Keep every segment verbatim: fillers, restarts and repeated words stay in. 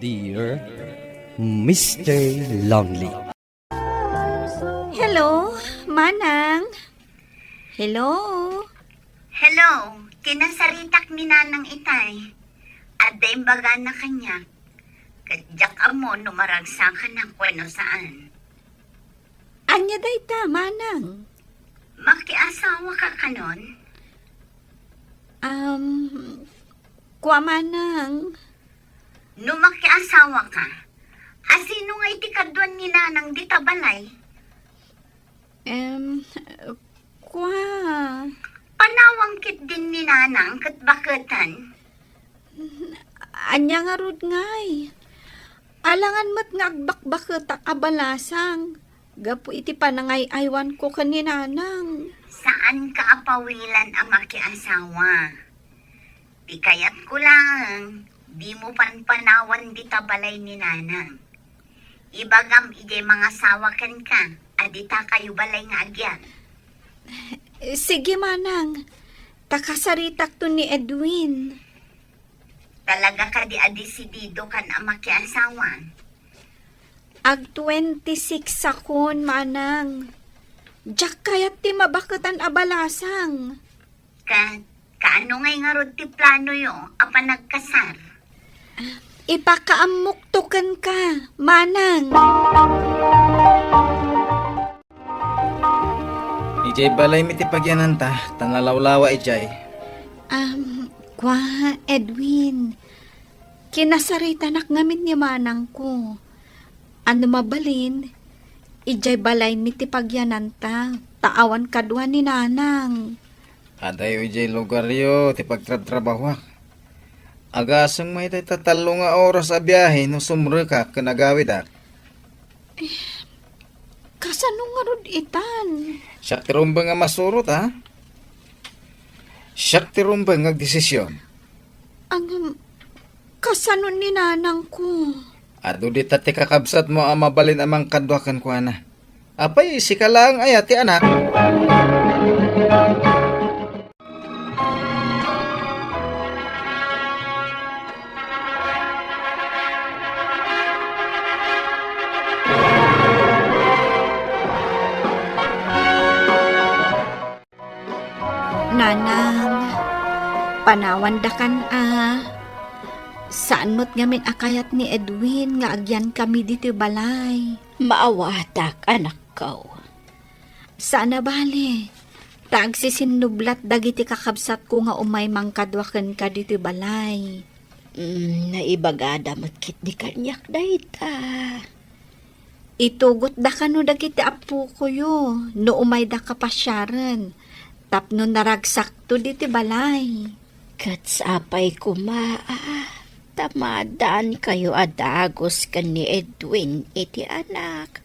Dear Mister Lonely. Hello, Manang. Hello. Hello, kinasaritak ni Nanang itay. Adda imbagana kaniak. Ket diak ammo no maragsakanak wenno saan. Ania dayta, Manang? Makiasawa ka kanon? Um, kua, Manang. No makiasawa ka, asino nga iti kaduan ni Nanang dita balay? Em, kua. Panawan ketdin ni Nanang ket baketan. Ania ngarud ngay? Alangan met nga agbakbaketak a balasang gapu iti panangay-aywanko ken ni Nanang. Saanka a pawilan a makiasawa. Ti kayatko laeng, dimo panpanawan dita balay ni Nanang. Ibagam idiay mangasawa kenka, a dita kayo balay nga agyan. Sige, Manang. Ta kasaritakto ni Edwin. Talaga kadi a desidido kan a makiasawa? Ag twenty-six akon, Manang. Diak kayat ti mabaketan a balasang. Ka, kaano ngay ngarud ti planoyo a panagkasar? Ipakaammokto kenka, Manang. Idiay balaymi ti pagyananta, ta nalawlawa idiay. Um, kua, Edwin, kinasaritanak ngamin ni Manangko. Ano mabalin, idiay balaymi ti pagyananta, ta awan kadua ni Nanang. Adayo idiay lugaryo ti pagtrabtrabahuak. Agasem mayta ta tallo nga oras a biahe no sumrekak ken agawidak. Eh, kasano ngarud itan? Siak ti rumbeng a masurot, ha? Siak ti rumbeng nga agdesisyon. Ngem, kasano ni Nanangko? Adu dita ti kakabsatmo a mabalin a mangkadua kenkuana. Apay, sika laeng aya ti anak? Nanang, panawandakan a. Saan met ngamin a kayat ni Edwin nga agyankami ditoy balay. Maawatak, anakko. Saan a bale, ta agsisinnublat dagiti kakabsatko nga umay mangkadua kenka ditoy balay. Mm, naibagada met ketdi kaniak dayta. Itugotda kano dagiti appokoyo no umayda kapasiaren tapno naragsakto diti balay. Ket sapay koma a ta maaddaan kayo a dagus ken ni Edwin iti anak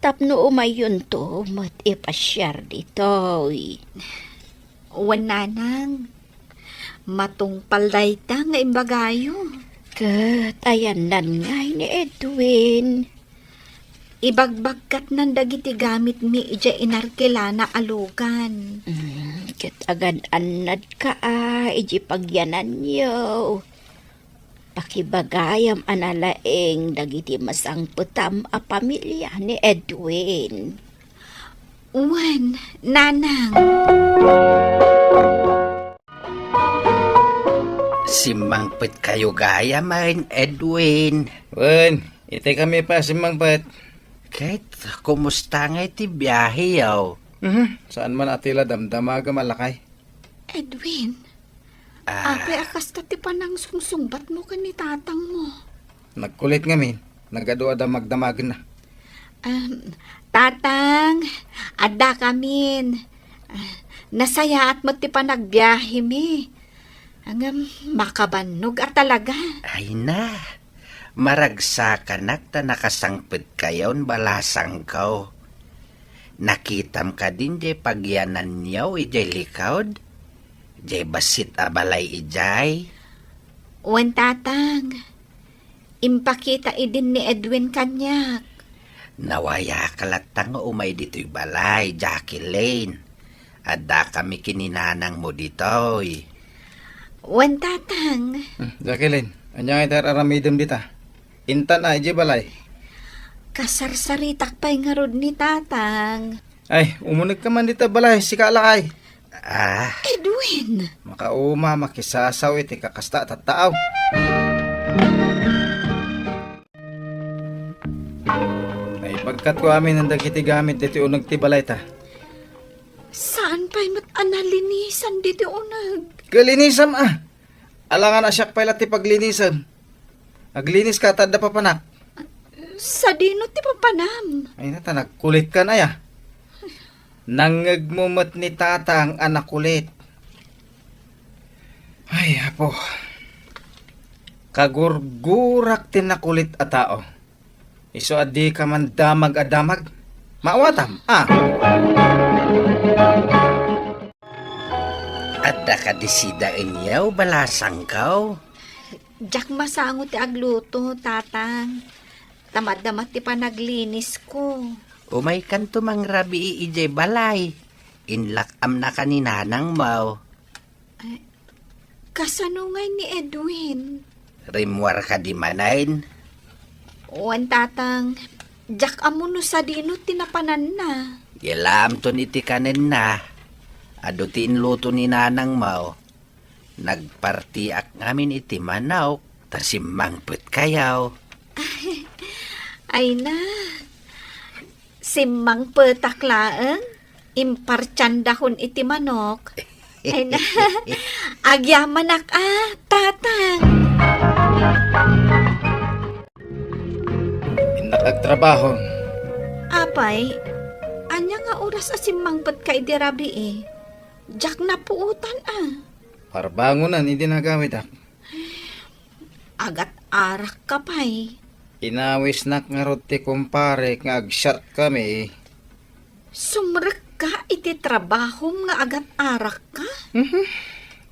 tapno umayyonto met ipasiar ditoy. Wen, Nanang, matungpal dayta nga imbagayo. Ket ayannan ngay ni Edwin? Ibagbagkatnan dagiti gamitmi idiay inarkilana a lugan. Mm, ket agan-annadka a idiay pagyananyo. Pakibagayam a nalaing dagiti masangpetam a pamilia ni Edwin. Wen, Nanang. Simmangpetkayo gayam, Edwin. Wen, itikami pay a simmangpet. Ket, kumusta ngay ti biaheyo? Mhm, saan man a ti la damdamagam a lakay. Edwin, Ah. Apay a kasta ti panangsungsungbatmo ken ni tatangmo? Nagkulit ngamin, nagadu a damagdamagenna. Um, Tatang, addakamin. Ah, nasayaat met ti panagbiahemi. Ngem makabannog a talaga. Ay na, maragsakanak ta nakasangpetkayon balasangko. Nakitam kadin diay pagyananyo idiay likod? Diay bassit a balay idiay? Wen, Tatang. Impakita idin ni Edwin kaniak. Nawayaka latta nga umay ditoy balay, Jacqueline. Addakami ken ni nanangmo ditoy. Wen, Tatang. Hmm, Jacqueline, ania nga iti ar-aramidem dita? Intan a, idiay balay. Kasarsaritak pay ngarud ni Tatang. Ay, umunegka man dita balay, sika lakay. Ah. Edwin! Makauma, makisasaw iti kakasta a tattaaw. Naibagkatko amin dagiti gamit ditoy uneg ti balayta. Saan pay met a nalinisan ditoy uneg? Kalinisam a. Alangan a siak pay la ti paglinisem. Agliniska ta adda papanak. Sadino ti papanam? Ay na, ta nagkulitkan aya. Nangngegmo met ni Tatang a nakulit. Ay, Apo. Kagurgurak ti nakulit a tao. Isu a dika man damag a damag. Maawatam, a. Adda kadi sida inyaw, balasangkaw? Diak masango ti agluto, Tatang. Tamaddamat ti panaglinisko. Umaykanto mangrabii idiay balay. Inlak-amnaka ni nanangmo. Ay, kasano ngay ni Edwin? Rimmuar kadi manen? Wen, Tatang. Diak ammo no sadino ti napananna. Gilaamton iti kanenna. Adu ti inluto ni nanangmo. Nagpartiak ngamin iti manok, ta simmangpetkayo. Ay na, simmangpetak laeng, impartiandakon iti manok. Ay na, agyamanak a, Tatang. Innak agtrabaho. Apay, ania nga oras a simmangpetka idi rabii? Diak napuotan a. Parbangonan idi nagawidak. Agat-arakka pay. Inawisnak ngarud ti kumpare nga agsiatkami. Sumrekka iti trabahom nga agat-arakka? Mhm.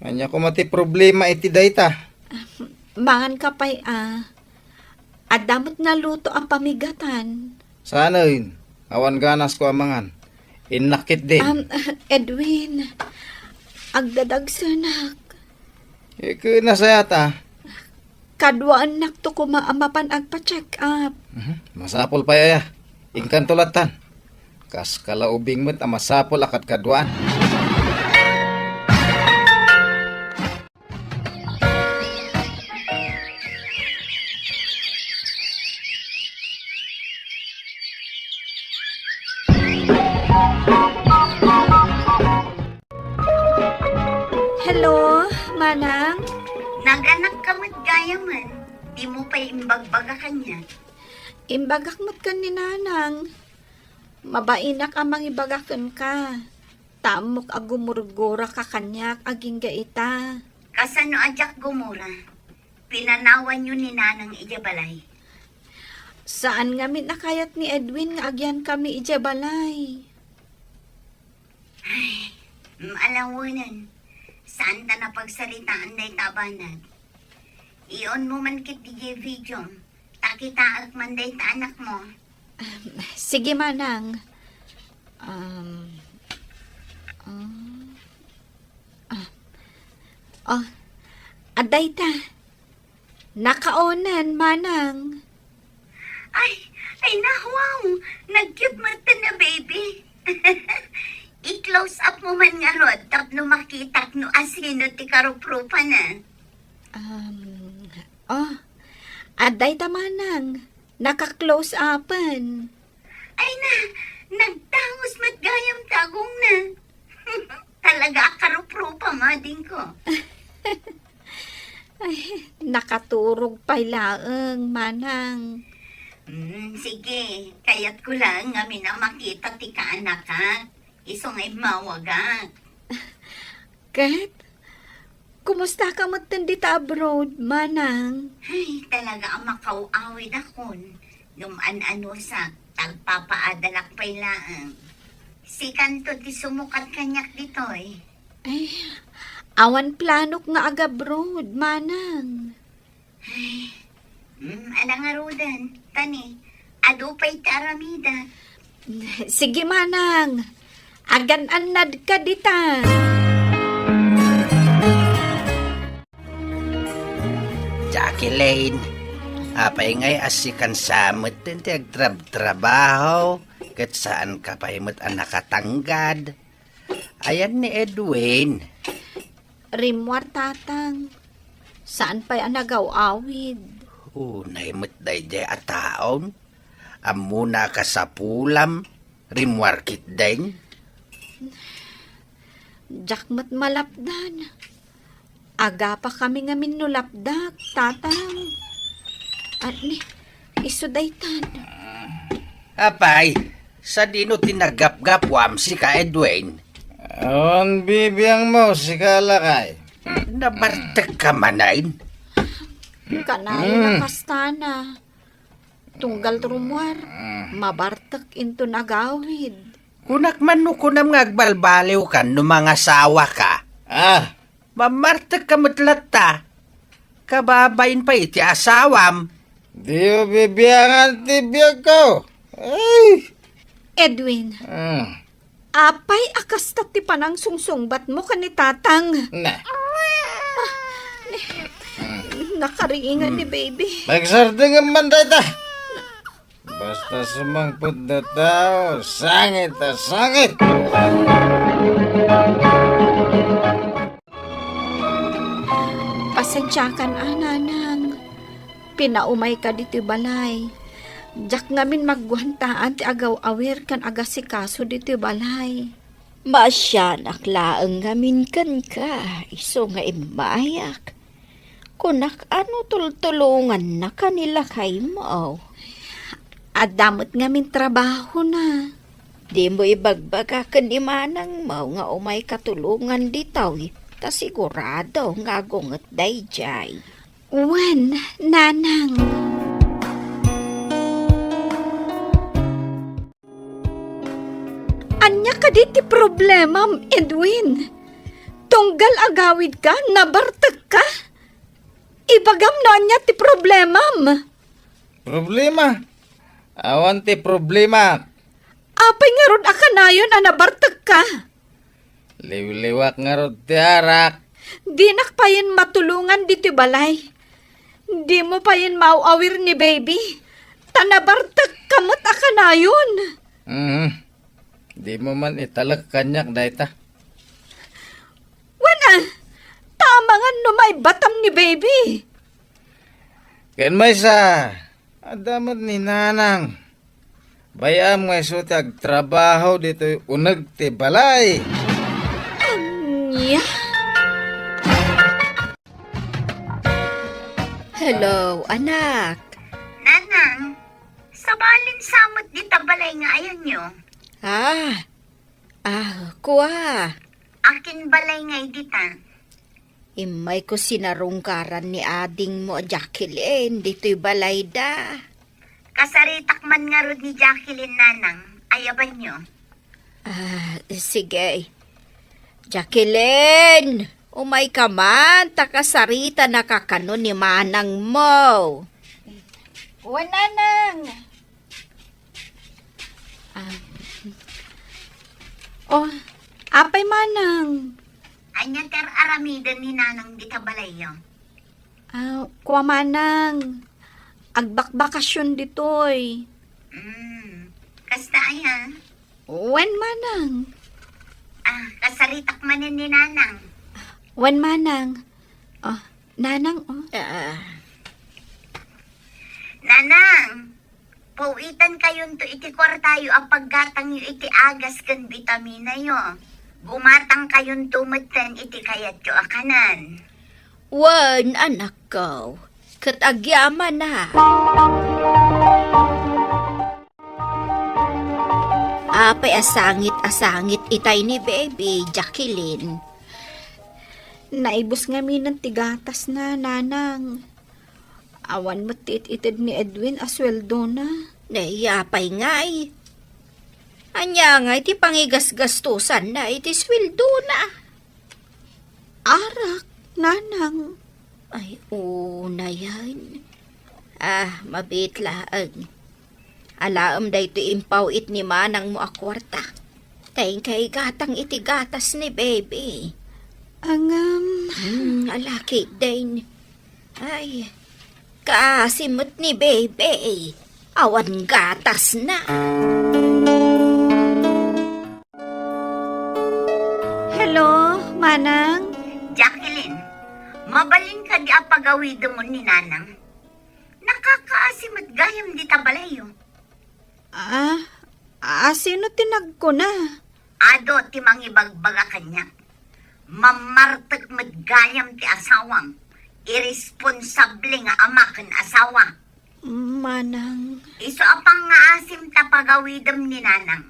Ania koma ti problema iti dayta? Manganka pay a. Adda met naluto a pamigatan. Saanen, awan ganasko a mangan. Innak ketdin. Am, Edwin, agdadagsenak. Ket nasayat a. Kaduaennakto koma a mapan agpa-check up. Mhm. Masapul pay aya. Inkanto lattan. Kas kalaubing met a masapul a kadkaduaan. Hello, Manang? Naganak ka met gayamen. Dimo pay imbagbaga kaniak. Imbagak met ken ni Nanang. Mabainak a mangibaga kenka. Ta ammok a gumurguraka kaniak agingga ita. Kasano a diak gumura? Pinanawanyo ni Nanang idiay balay. Saan ngamin a kayat ni Edwin nga agyankami idiay balay. Ay, mm, alawenen. Saan ta napagsaritaan dayta a banag? Iunmo man ketdi diay video. Ta kitaek man dayta anakmo. Sige, Manang. Um, um, ah. Oh, adda ita. Nakaonen, Manang. Ay, ay, na, wow! Nag-cute met a baby. I-close up mo man ngarud tapno makitak no asino ti karuprupana. Um, oh, adda ita, Manang. Naka-close upen. Ay na, nagtangos met gayam ti agongna. Talaga a karuprupam, adingko. Ay, nakaturog pay laeng, Manang. Mm, sige, kayatko laeng ngamin a makita ti kaanakak. Isu nga immawagak. Ket, kumustaka metten dita abroad, Manang? Ay, talaga a makaw-awidakon. Ngem an-anusak, ta agpapaadalak pay laeng. Sikanto ti sumukat kaniak ditoy. Ay, awan planok nga agabroad, Manang. Ay, mm, ala ngaruden, tani, adu pay ti aramida. Sige, Manang. Agan-annadka dita. Jacqueline, Apay ngay a sikan sa met ti agtrabtrabaho, ket saanka pay met a nakatanggad? Ayan ni Edwin. Rimmuar, Tatang. Saan pay a nagaw-awid? Unay met daydiay a taon. Ammona a kasapulam, rimmuar ketdin. Diak met malapdan. Agapakami ngamin no lapdak, Tatang. At ni, isu daytan. Apay, sadino ti naggapgapuam, sika, Edwin? Awan bibiangmo, sika, lakay. Nabartekka manen? Kanayon a kastana. Tunggal rummuar, mabartek inton agawid. Kunak man no kunam nga agbalbaliwkan no mangasawaka. Ah, mamartekka met latta. Kababain pay iti asawam. Diyo bibiangan ti biagko. Ay! Edwin, ah, apay a kasta ti panangsungsungbatmo ken ni Tatang? Na. Ah, ni, nakariingan ni baby. Magsardengem man dayta. Basta sumangpet a tao, sangit a sangit. Pasensiakan a, Nanang. Pinaumayka ditoy balay. Diak ngamin magguantaan ti agaw-awir ken agasikaso ditoy balay. Maasianak laeng ngamin kenka, isu nga immayak. Kunak a no tultulongannaka ni lakaymo. Adda met ngamin trabahona. Dimo ibagbaga ken ni manangmo nga umayka tulongan ditoy, ta sigurado nga agunget daydiay. Wen, Nanang. Ania kadi ti problemam, Edwin? Tunggal agawidka, nabartekka? Ibagam no ania ti problemam. Problema? Awan ti problema. Apay ngarud a kanayon a nabartekka? Liwliwak ngarud ti arak. Dinak payen matulongan ditoy balay. Dimo payen maaw-awir ni baby. Ta nabartekka met a kanayon. Mhm. Dimo man italek kaniak dayta. Wen a, ta amangan no maibatam ni baby. Ken maysa, adda met ni Nanang. Bay-am nga isu ti agtrabaho ditoy uneg ti balay. Ania? Hello, anak. Nanang, sabali sa met dita balay nga ayanyo? Ah, ah, kua. Akin balay ngay dita? Immayko sinarungkaran ni adingmo a Jacqueline ditoy balayda. Kasaritak man ngarud ni Jacqueline, Nanang. Ayabanyo. Ah, sige. Jacqueline, umayka man, ta kasaritanaka kano ni manangmo. Wen, Nanang. Ah. Oh, apay manang? Ania ti ar-aramiden ni Nanang dita balayyo? Ah, kua manang, agbakbakasyon ditoy. Mm, kasta aya? Wen manang. Ah, kasaritak manen ni Nanang. Wen manang. Oh, Nanang, oh. Ah. Nanang, pawitan kayonto iti kuartayo a paggatangyo iti agas ken bitaminayo. Gumatang kayonto metten iti kayatyo a kanan. Wen, anakko, ket agyamanak. Apay a sangit a sangit itay ni baby, Jacqueline? Naibus ngaminen ti gatasna, Nanang. Awan met ti it-ited ni Edwin a sueldona. Nay, apay ngay? Ania ngay ti pangigasgastosanna iti sueldona? Arak, Nanang. Ay, unayen. Ah, mabiit laeng. Alaem daytoy impaw-it ni manangmo a kuarta. Ta inka igatang iti gatas ni baby. Ngem. Hmm, alaki din. Ay, Nakaasi met ni Bebe. Awan gatasna. Hello, Manang? Jacqueline, mabalin kadi a pagawidem ni Nanang? Nakakaasi met gayam dita balayyo. Ah, a, sino ti nagkuna? Adu ti mangibagbaga kaniak. Mammartek met gayam ti asawam. Irresponsable nga ama ken asawa. Manang. Isu a pangngaasim ta pagawidem ni Nanang.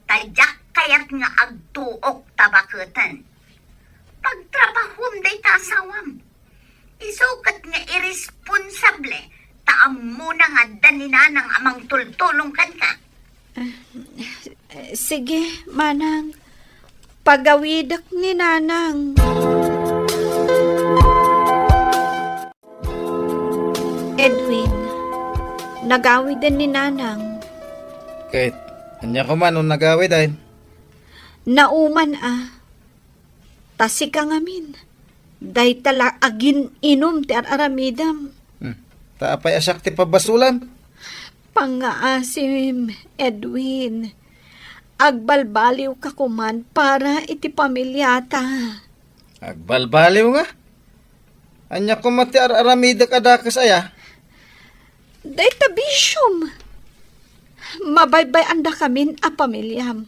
Ta diak kayat nga agtuok ta baketen. Pagtrabahom dayta asawam. Isu ket nga irresponsable, ta ammona nga adda ni Nanang a mangtultulong kenka. Ah, sige, Manang. Pagawidek ni Nanang. Edwin, nagawiden ni Nanang. Ket, ania koma no nagawiden? Nauman a. Ta sika ngamin, dayta la agin-inum ti ar-aramidem. Hmm. Ta apay a siak ti pabasolam? Pangngaasim, Edwin. Agbalbaliwka koman para iti pamiliata. Agbalbaliw nga? Ania koma ti ar-aramidek a dakes aya? Dayta bisiom. Mabaybay-andakamin a pamiliam.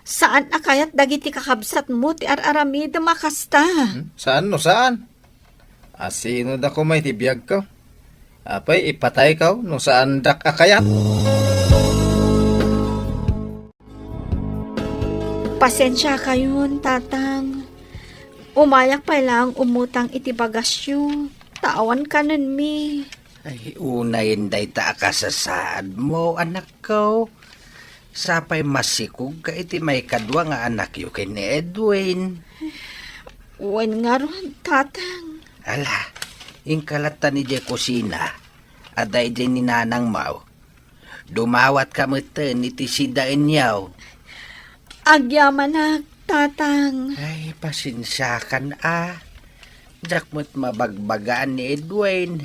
Saan a kayat dagiti kakabsatmo ti ar-aramidem a kasta. Hmm? Saan no saan? Asino da koma iti biagko? Apay, ipatayko no saandak a kayat? Pasensiakayon, Tatang. Umayak pay laeng umutang iti bagasyo, ta awan kanenmi. Ay, unayen dayta a kasasaadmo, anakko. Sapay masikogka iti maikadua nga anakyo ken ni Edwin. Wen ngarud, Tatang. Ala, inka latta idiay kusina. Adda idiay ni Nanangmo. Dumawatka metten iti sidaenyo. Agyamanak, Tatang. Ay, pasensiakan a. Diak met mabagbagaan ni Edwin.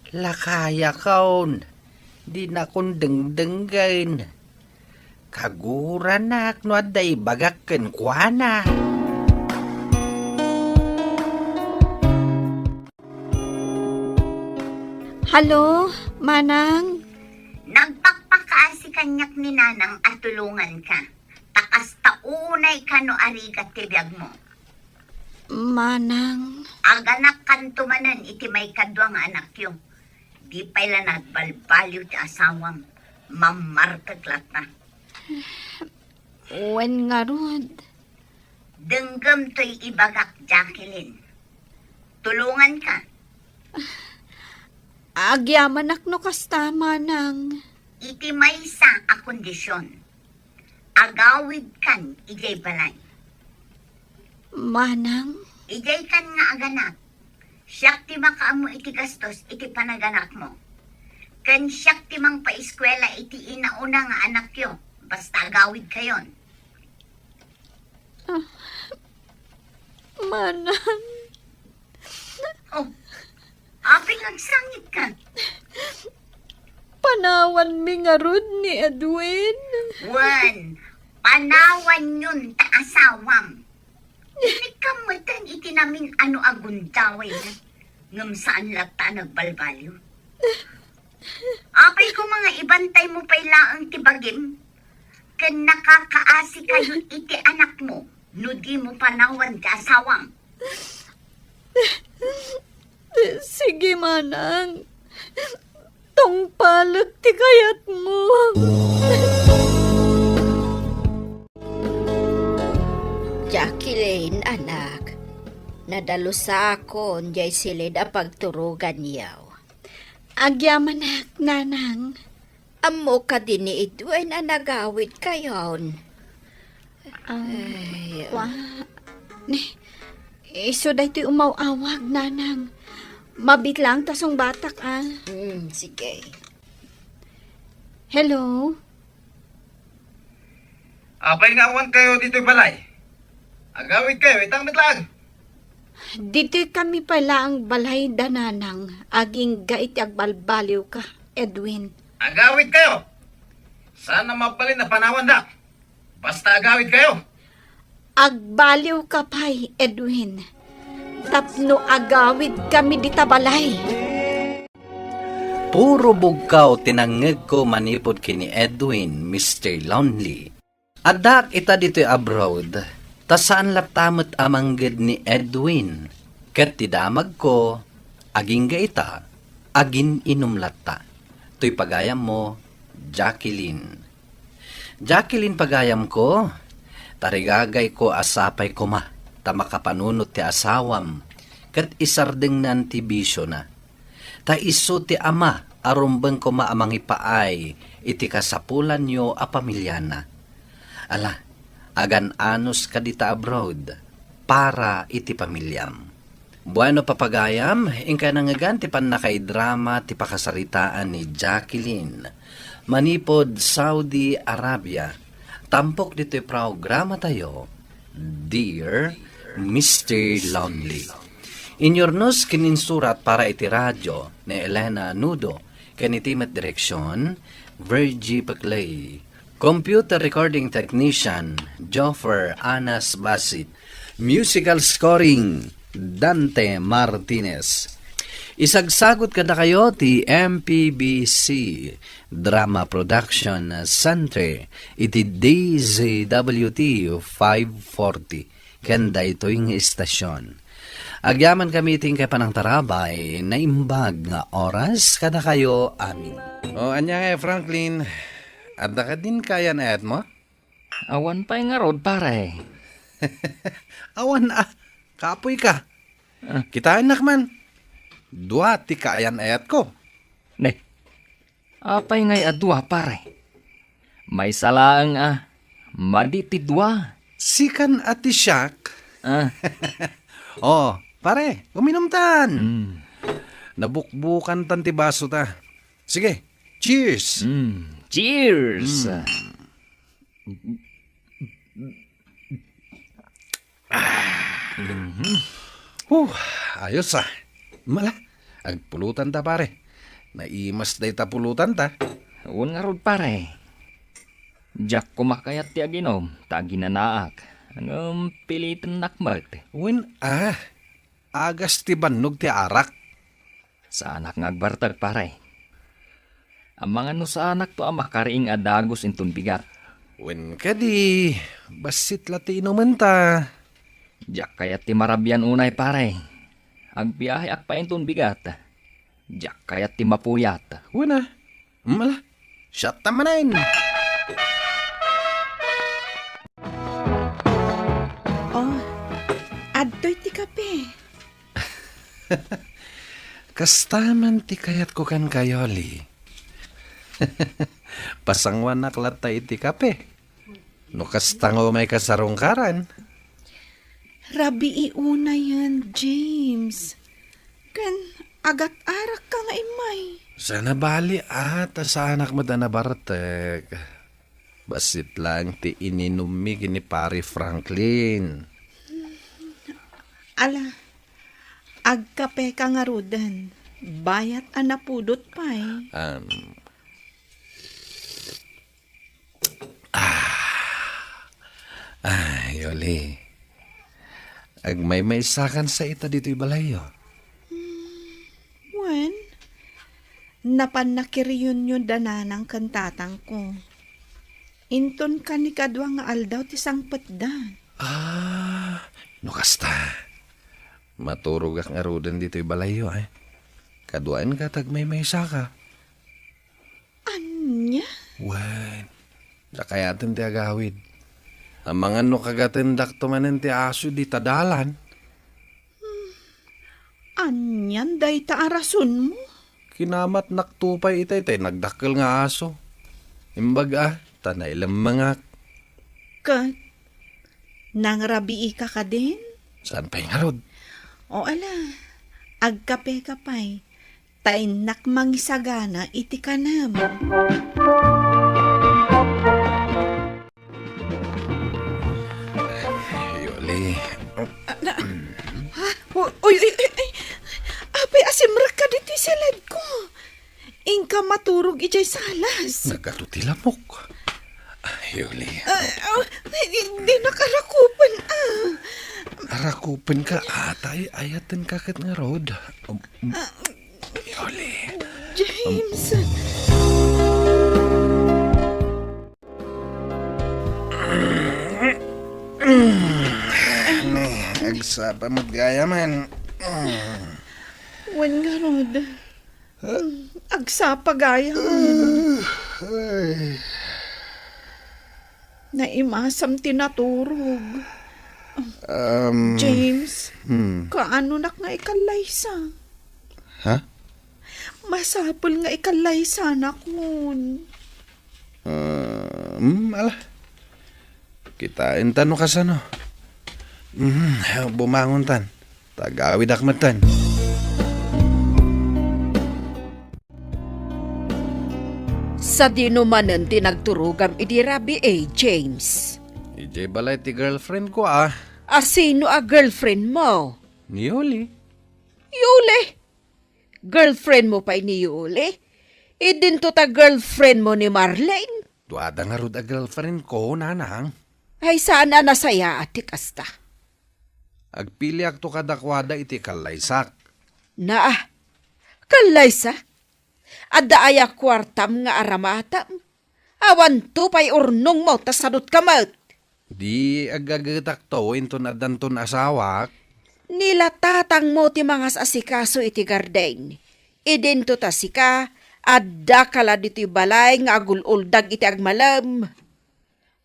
Lakayakon, dinakon dengdenggen. Kaguranak no adda ibagak kenkuana. Hallo, Manang? Nagpakpakaasi kaniak ni Nanang a tulonganka. Ta kasta unay kano a rigat ti biagmo. Manang. Aganakkanto manen iti maikadua nga anakyo. Di pay la nagbalbaliw ti asawam. Mammartek latta. Wen ngarud. Denggem toy ibagak, Jacqueline. Tulonganka. Agyamanak no kasta, Manang. Iti maysa a kondisyon. Agawidkan idiay balay. Manang? Idiaykan nga aganak. Siak ti makaammo iti gastos iti panaganakmo. Ken siak ti mangpaeskuela iti inauna nga anakyo, basta agawidkayon. Ah, Manang. Oh, apay nga agsangitka? Panawanmi ngarud ni Edwin. Wen, panawanyon ta asawam. Inikam metten iti namin-ano a gundaway na, ngem saan latta a nagbalbaliw. Apay koma nga ibantaymo pay laeng ti bagim, ken nakakaasikayo iti anakmo no dimo panawan ti asawam. Sige, Manang. Tungpalek ti kayatmo. Jacqueline, anak, nadalusakon diay silid a pagturoganyo. Agyamanak, Nanang. Ammo kadi ni Edwin a nagawidkayon? Ah, ay, wa-, ni, isu daytoy umaw-awag, Nanang. Mabiit lang ta sungbatak, ah. Mm, sige. Hello? Apay nga awan kayo ditoy balay? Agawid kayo, itang met lang. Ditoy kami pay laeng balay da nanang, agingga iti agbalbaliwka, Edwin. Agawidkayo! Saan a mabalin a panawanda. Basta agawidkayo! Agbaliwka pay, Edwin. Tapno agawidkami dita balay. Puro bugkaw ti nangngegko manipud ken ni Edwin, Mister Lonely. Addaak ita ditoy abroad, ta saan latta met a mangged ni Edwin. Ket ti damagko, agingga ita, agin-inum latta. Toy pagayammo, Jacqueline. Jacqueline pagayamko, tarigagayko a sapay koma ta makapanunot ti asawam ket isardengnan ti bisiona. Ta isu ti ama a rumbeng koma a mangipaay iti kasapulanyo a pamiliana. Ala, agan-anos kadita abroad para iti pamiliam. Bueno, papagayam, inkay nangngegan ti pannakaidrama ti pakasaritaan ni Jacqueline manipud Saudi Arabia. Tampok ditoy programatayo, Dear Mister Lonely. Inyurnos ken insurat para iti radyo ni Elena Nudo, ken iti met direksion, Virgie Peclay. Computer recording technician, Joffer Anas Basit. Musical scoring, Dante Martinez. Isagsagot kadakayo ti M P B C Drama Production Center iti D Z W T five forty ken daytoy nga istasion. Agyamankami iti inkay panangtarabay, naimbag nga oras kadakayo amin. O, ania ngay, Franklin? Adda kadin kaayan-ayatmo? Awan pay ngarud, pare. Awan a, kapoy ka. Ah. Kitaennak man. Dua ti kaayan-ayatko. Ne, apay ngay a dua, pare? Maysa laeng a, madi ti dua. Sikan a ti siak. Ah. O, pare, uminumtan. Mm. Nabukbukantan ti basota. Sige, cheers. Mm. Cheers. Mm. Huh, ayos a. Mala, agpulotanta, pare. Naimas dayta pulotanta. Wen ngarud, pare. Diak koma kayat ti aginum, ta aginanaak. Ngem pilitennak met. Wen a, agas ti bannog ti arak. Saanak nga agbartek, pare. Amangan no saanakto a makariing a dagus inton bigat. Wen kadi, bassit la ti inumenta. Diak kayat ti marabian unay, pare. Agbiaheak pay inton bigat. Diak kayat ti mapuyat. Wen a. Mala, siatta manen. Oh, adtoy ti kape. Kasta man ti kayatko kenkayo, Li. Pasanguanak latta iti kape. No kasta nga umay kasarungkaran. Rabii unayen, James. Ken agat-arakka nga immay. Saan a bali a, ta saanak met a nabartek. Bassit laeng ti ininummi ken ni Pare Franklin. Ala, agkapeka ngaruden. Bayat a napudot pay. Am. Ah. Ay, Yoli. Agmaymaysakan sa ita ditoy balayyo. Hmm, wen, napan nakiriyunyo da nanang ken tatangko. Inton kanikadua nga aldaw ti sangpetda. Ah, no kasta. Maturogak ngaruden ditoy balayyo, ay. Kaduaenka ta agmaymaysaka. Ania? Wen, dakayaten ti agawid. Amangan no kagatendakto manen ti aso dita dalan. Hmm. Anian dayta a rasonmo? Kinamatnakto pay itay tay nagdakkel nga aso. Imbag a, ta nailemmengak. Ket, nangrabiika kadin? Saan pay ngarud? O ala, agkapeka pay. Ta innak mangisagana iti kanem. Yoli. Ah, na, ha? Uy, uy, uy, uy. Apay, asimrekka ditoy siledko. Inka maturog idiay salas. Nagadu ti lamok. Yuli. Ah, ah, di, dinak arakupen, ah. Arakupenka, atay, ayatenka ket ngarud. Um, um, Yuli. James. Ne, agsapa met gayamen. Wen ngarud. Agsapa gayamen. Ay. Naimasam ti naturog. Um, James, hmm. Kaanonak nga ikallaysa? Ha? Masapul nga ikallaysanakon. Ah, mm, ala. Kitaenta no kasano. Mm, bumangontan. Tagawidak metten. Sadino manen ti nagturogam idi rabii, James? Idiay balay ti girlfriend ko, ah. A sino a girlfriend mo? Ni Yuli. Yuli? Girlfriend mo pay ni Yuli? Idinto ta girlfriend mo ni Marlene? Duada ngarud a girlfriend ko, nanang. Ay, saan a nasayaat ti kasta? Agpiliakto kadakuada iti kallaysak. Naa, kallaysa? Adda aya kuartam nga aramatam? Awanto pay urnongmo ta sadutka met. Di agagetakto inton addanton asawak. Ni la tatangmo ti mangas-asikaso iti garden. Idinto ta sika, addaka la ditoy balay nga agul-uldag iti agmalem.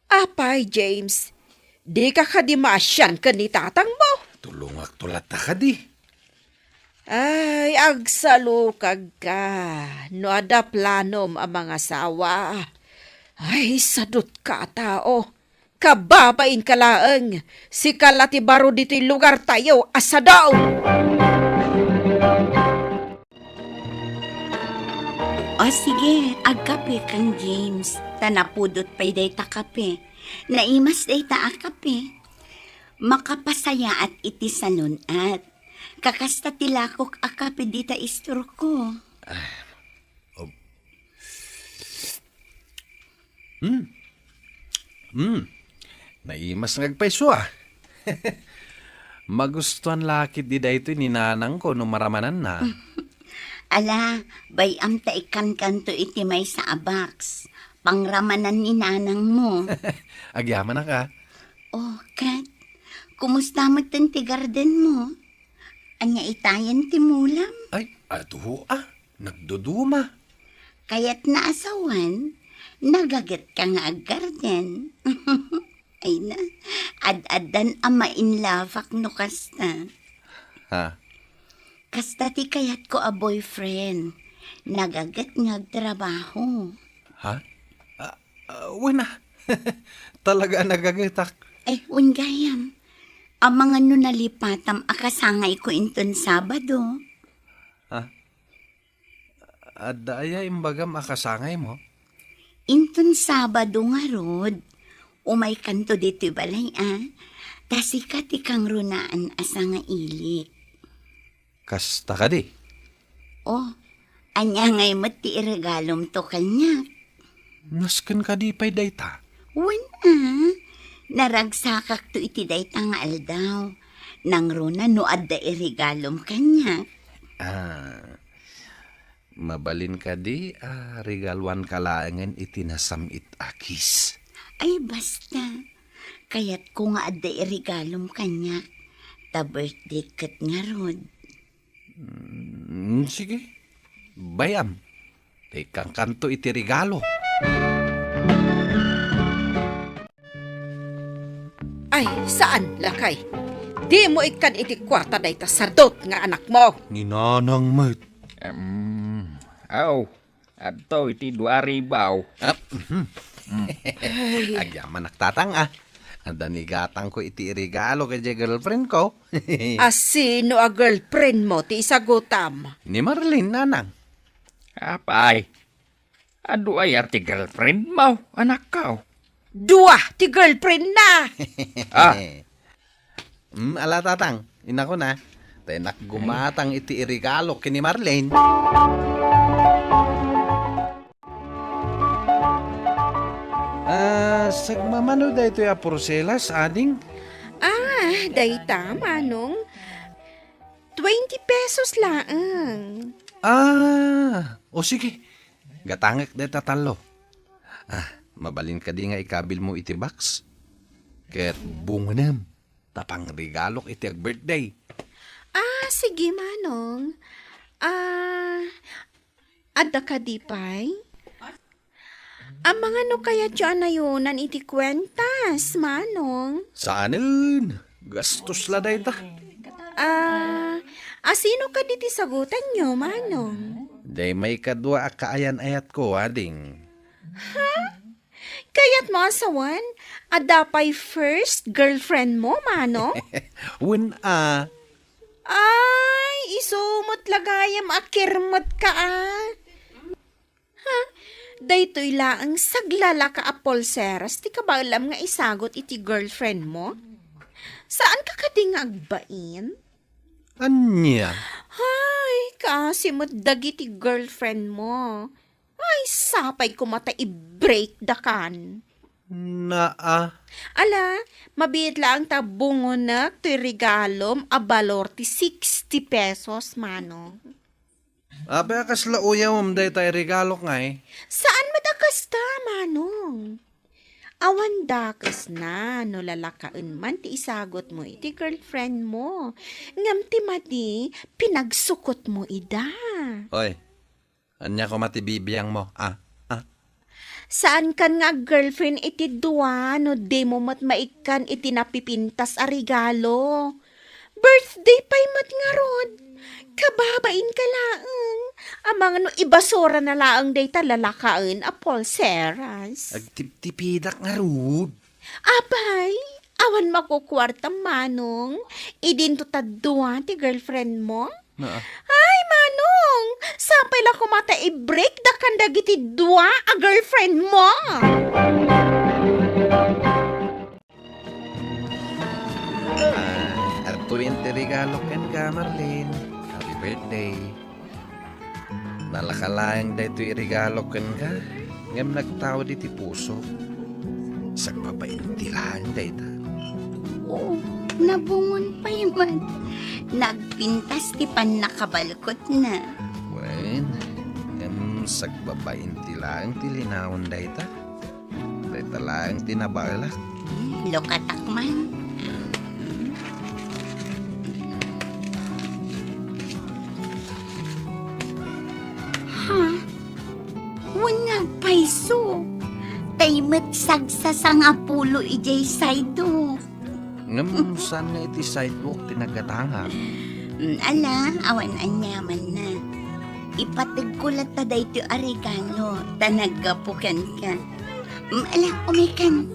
Apay, James, dika kadi maasian ken ni tatangmo? Tulongakto latta kadi. Ay, agsalukagka no adda planom a mangasawa. Ay, sadutka a tao. Kababainka laeng. Sika la ti baro ditoy lugartayo a sado. O sige, agkape kan James, ta napudot pay dayta kape. Naimas dayta a kape. Makapasayaat iti salun-at. Kakasta ti lakok a kape dita istorko. Um. Hmm. Naimas nga agpayso, ah. Magustuhan la ketdi daytoy ni nanangko no maramananna. Ala, bay-am ta ikkankanto iti maysa a box. Pangramanan ni nanangmo. Agyamanak, ah. Oh, ket, kumusta metten ti gardenmo? Ania itayen ti mulam? Ay, adu, ah. Nagduduma. Kayatna a sawen, nagagetka nga aggarden. Ay na, ad-addan a mainlafak no kasta. Ha? Kasta ti kayatko a boyfriend. Nagaget nga agtrabaho. Ha? Ah, ah, wen a. Talaga a nagagetak. Ay, wen gayam. Amangan no nalipatam a kasangayko inton Sabado. Ha? Adda aya imbagam a kasangaymo? Inton Sabado ngarud, umaykanto ditoy balay a, ta sika ti kangrunaan a sangailik. Kasta kadi? Oh, ania ngay met ti iregalomto kaniak? Nasken kadi pay dayta? Wen a, naragsakakto iti dayta nga aldaw. Nangruna no adda iregalom kaniak. Ah, Mabalin kadi a regaluanka laengen iti nasam-it a kiss? Ay, basta. Kayatko nga adda iregalom kaniak. Ta birthday ket ngarud. Mm, sige. Bay-am. Ta ikkankanto iti regalo. Ay, saan, lakay? Dimo ikkan iti kuarta dayta sadot nga anakmo. Ni nanang met. Em, aw, adto iti dua ribaw. Ah, mhm. Mm. Ay. Agyamanak, tatang, ah. Adda ni gatangko iti regalo ken diay girlfriend ko. A sino a girlfriend mo ti isagutam? Ni Marlene, nanang. Apay, Adu aya ti girlfriend mo, anakko? Dua ti girlfriend na! Ah. Mm, ala, tatang, inakuna. Tay nakgumatang iti iregalo ken ni Marlene. Ah, sagmamano daytoy a porselas, ading? Ah, dayta, Manong. Twenty pesos laeng. Ah, o sige. Gatangek dayta tallo. Ah, mabalin kadi nga ikabilmo iti box? Ket bungonem, ta pangregalok iti ag-birthday. Ah, sige, Manong. Ah, adda kadi pay? Amangan no kayatyo a nayonan iti kuentas, Manong? Saanen. Gastos la dayta. Ah, asino kadi ti sagutanyo, Manong? Day maikadua a kaayan-ayatko, ading. Ha? Kayatmo a sawen, adda pay first girlfriend mo, Manong? Wen a. Ay, isu met la gayam a kirmet ka, a. Ha? Daytoy laeng saglalaka a pulseras ti kabaelam nga isagut iti girlfriend mo? Saan ka kadi nga agbain? Ania? Ay, kaasi met dagiti girlfriend mo. Ay, sapay koma ta i-break da kan. Naa. Ala, mabiit laeng ta bungonek toy regalom a balor ti sixty pesos, Manong. Apay a kasla uyawem dayta iregalok ngay? Saan met a kasta, Manong? Awan dakesna no lalakaen man ti isagut mo iti girlfriend mo. Ngem ti madi, pinagsukot mo ida. Oy, ania koma ti bibiang mo, a? A? Saankan nga ag-girlfriend iti dua no dimo met maikkan iti napipintas a regalo. Birthday pay met ngarud. Kababain ka laeng. Amangan no ibasura na laeng dayta lalakaen a pulseras. Agtiptipidak ngarud. Apay, awan makukuarta, Manong. Idinto ta dua ti girlfriend mo? Naa. Ay, Manong! Sapay la koma ta i-break da kan dagiti dua a girlfriend mo! Ah, adtoyen ti regalo kenka, Marlene. Happy birthday. Nalaka laeng daytoy regalo kenka, ngem nagtaud iti puso. Sagbabain ti laeng dayta. Oo, nabungon pay man. Nagpintas ti pannakabalkotna. Wen, ngem sagbabain ti laeng ti linaon dayta. Dayta laeng ti nabaelak. Hmm, lukatak man. Ha? Wen nga agpayso. Tay met sagsasangapulo idiay sidewalk. Ngem saan nga iti sidewalk ti naggatangak? Mm, ala, awan aniamanna. Ipategko latta daytoy a regalo ta naggapu kenka. Mm, ala, umikan.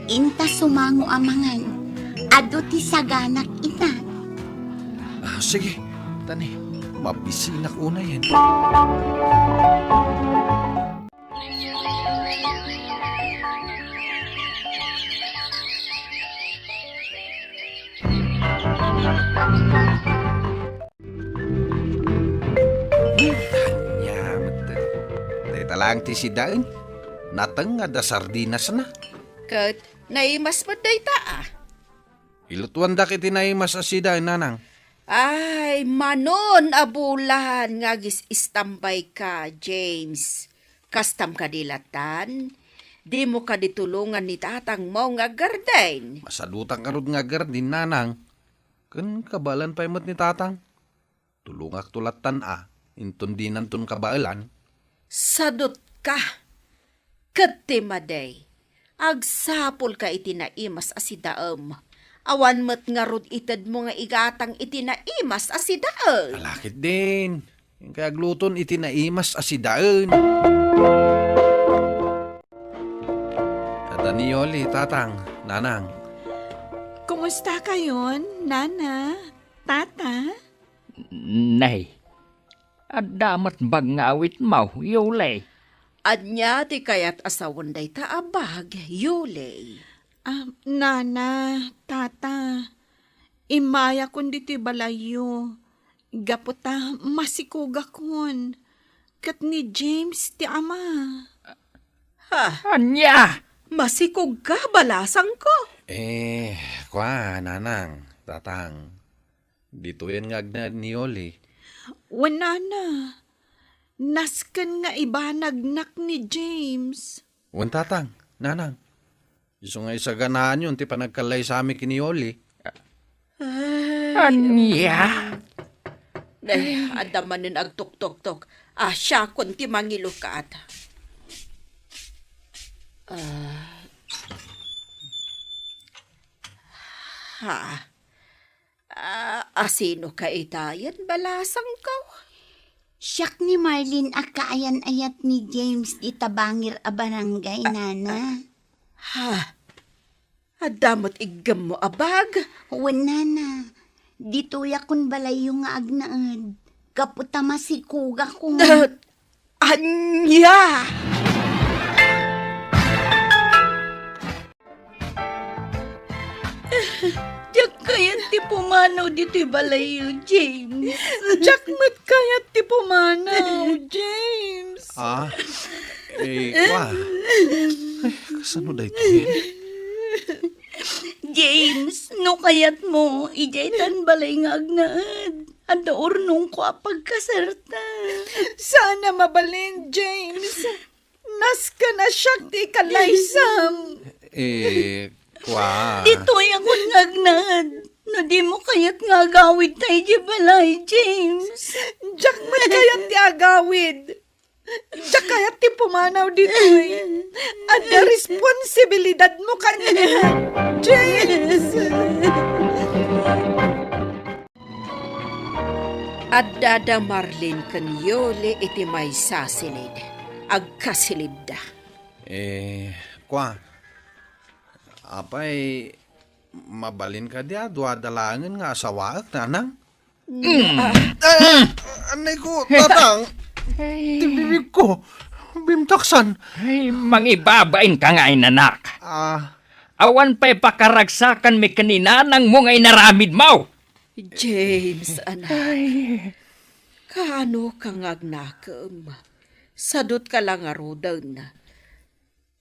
Inta sumango a mangan. Adu ti saganak ita. Ah, sige, tani, mabisinak unayen. Ania met. Dayta laeng ti sidaen. Nateng nga adda sardinasna. Ket naimas met dayta, a. Ilutuandak iti naimas a sidaen, nanang. Ay, Manon a bulan nga agis-istambayka, James. Kastam kadi lattan? Dimo kadi tulongan ni tatangmo nga aggarden? Masadutak ngarud nga aggarden, nanang. Ken kabaelan pay met ni tatang. Tulongakto lattan a, inton dinanton kabaelan. Sadutka. Ket ti madi, agsapulka iti naimas a sidaem. Awan met ngarud itedmo nga igatang iti naimas a sidaen. Ala ketdin, inkay agluton iti naimas a sidaen. Adda ni Yoli, tatang, nanang. Kumusta kayon, nana, tata? Nay, adda met bag nga awitmo, Yuli? Ania ti kayat a sawen dayta a bag, Yuli? Ah, nana, tata, Immayakon ditoy balayyo, gapu ta masikugakon ket ni James ti ama. Ha? Ania? Masikogka, balasangko? Eh, kua, nanang, tatang. Ditoyen nga agnaed ni Yoli. Wen, nana. Nasken nga ibanagnak ni James. Wen, tatang, nanang. Isu nga isaganaanyon ti panagkallaysami ken ni Yoli. Ay. Ania? Ay, adda manen agtuktoktok. Ah, siakon ti mangilukat. Ah. Ha. Ah, asino ka itayen, balasangko? Siak ni Marlene a kaayan-ayat ni James dita bangir a barangay, nana. Ha? Adda met iggemmo a bag? Wen, nana. Ditoyakon balayyo nga agnaed. Gapu ta masikugakon. Ah, ania? Diak kayat ti pumanaw ditoy balayyo, James. Diak met kayat ti pumanaw, James. Ah, eh, kua. Ay, kasano daytoy? James, no kayatmo, idiay tan balay nga agnaed. Adda urnongko a pagkasarta. Saan a mabalin, James. Nasken a siak ti ikalaysam. Eh, kua. Ditoyakon nga agnaed. No dimo kayat nga agawidta idiay balay, James. Diak met kayat ti agawid. Diak kayat ti pumanaw ditoy. Adda responsibilidadmo kaniak, James. Adda da Marlene ken Yoli iti maysa a silid. Agkasilidda. Eh, kua. Apay, mabalin kadi a duada laengen nga asawaek, nanang? Mm. Ah, anay ko, tatang. Ay. Ti bibig ko. Bimtaksan. Ay, mangibabain ka nga inanak. Ah. Awan pay pakaragsakanmi ken ni nanangmo nga inaramidmo. James, anak. Ay. Kaano ka nga agnakem? Sadot ka la ngaruden.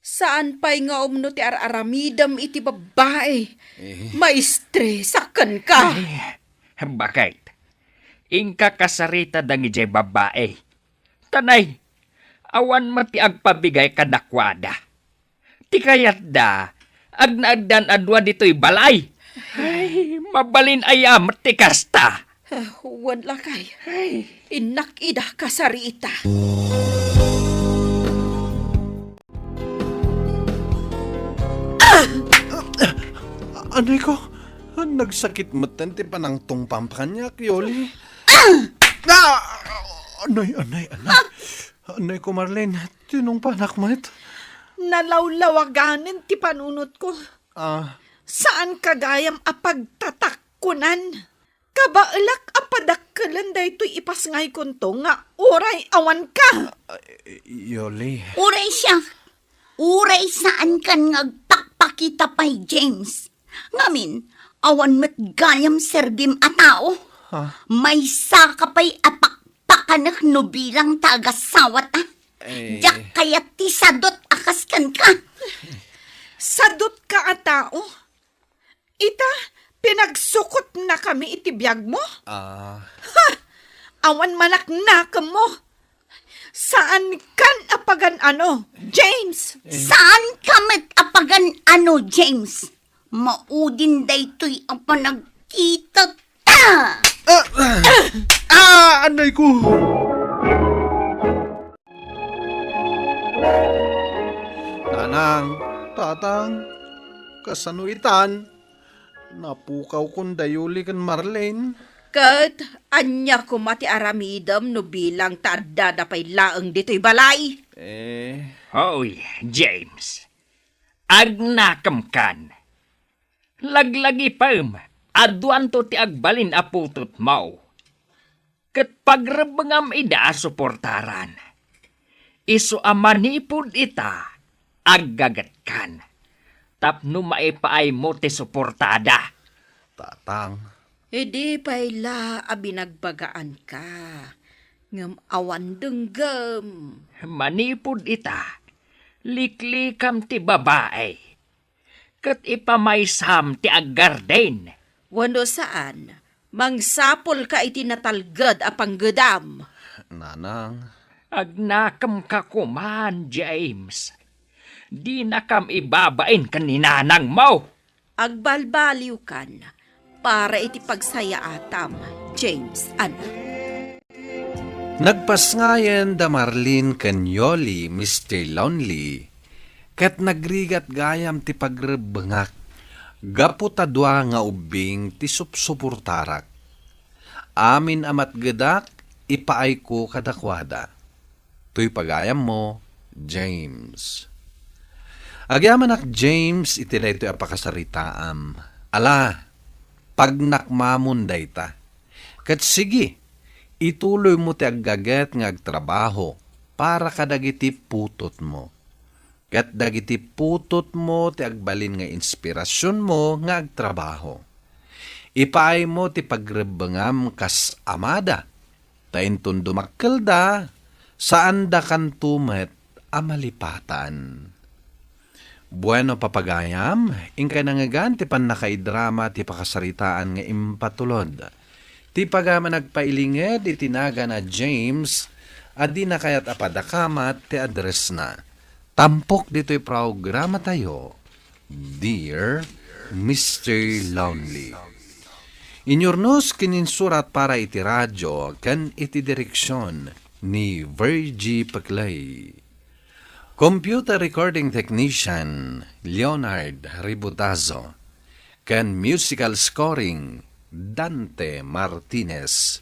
Saan pay nga umno ti ar-aramidem iti babbai. Eh. Maistresak kenka. Ay, baket? Inka kasarita dagiti babbai. Tanay, awan met ti agpabigay kadakuada. Ti kayatda, agnaeddan a dua ditoy balay. Ay, mabalin aya met ti kasta. Ah, wen lakay. Ay. Innak ida kasarita. Anay ko, nagsakit metten ti panangtungpam kaniak, Yoli. Ah! Anay, anay, anay. Anay ko, Marlene, tinungpanak met. Nalawlawaganen ti panunotko. Ah. Saan ka gayam a pagtatakkunan? Kabaelak a padakkelen daytoy ipasngaykonto nga uray awanka. Ah, Yoli. Uray siak. Uray saankan nga agpakpakita pay, James. Ngamin, awan met gayam serbim a tao. Ha? Maysa ka pay a pakpakanek no bilang ta agasawata. Eh. Diak kayat ti sadot a kas kenka. Sadot ka a tao? Ita, pinagsukotnakami iti biagmo? Ah. Ha! Awan manaknakemmo. Saankan a pagan-ano, James? Eh. Saanka met a pagan-ano, James? Maudin daytoy a panagkitata. Ah! Ah! Ah! Anay ko! Nanang, tatang, kasano itan? Napukawkon da Yoli ken Marlene. Ket ania koma ti aramidem no bilang ta addada pay laeng ditoy balay? Eh. Hoy, James. Agnakemkan. Laglagipem, aduanto ti agbalin a putotmo. Ket pagrebbengam ida a suportaran. Isu a manipud ita, aggagetkan. Tapno maipaaymo ti suportada. Tatang, Idi pay la a binagbagaanka, ngem awan denggem. Manipud ita, liklikam ti babai, ket ipamaysam ti aggarden. Wenno saan, mangsapulka iti natalged a panggedam. Nanang. Agnakemka koman, James. Dinakam ibabain ken ni nanangmo. Agbalbaliwkan para iti pagsayaatam, James, anak. Nagpasngayen da Marlene ken Yoli, Mister Lonely, ket nagrigat gayam ti pagrebbengak gapu ta dua nga ubbing ti supsuportarak. Amin a matgedak, ipaayko kadakuada. Toy pagayammo, James. Agyamanak, James, iti daytoy a pakasaritaam. Ala, pagnakmamon dayta. Ket sige, ituloymo ti aggaget nga agtrabaho para kadagiti putotmo. Ket dagiti putotmo ti agbalin nga inspirasionmo nga agtrabaho. Ipaaymo ti pagrebbengam kas amada, ta inton dumakkelda, saandakanto met a malipatan. Bueno, papagayam, inkay nangngegan ti pannakaidrama ti pakasaritaan nga impatulod. Ti pagayam a nagpailinged iti nagan a James a di na kayat a padakamat ti addressna. Tampok ditoy programatayo, Dear Mister Lonely. Inyurnos ken insurat para iti radio ken iti direksion ni Virgie Peclay. Computer recording technician, Leonard Ributazo. Ken musical scoring, Dante Martinez.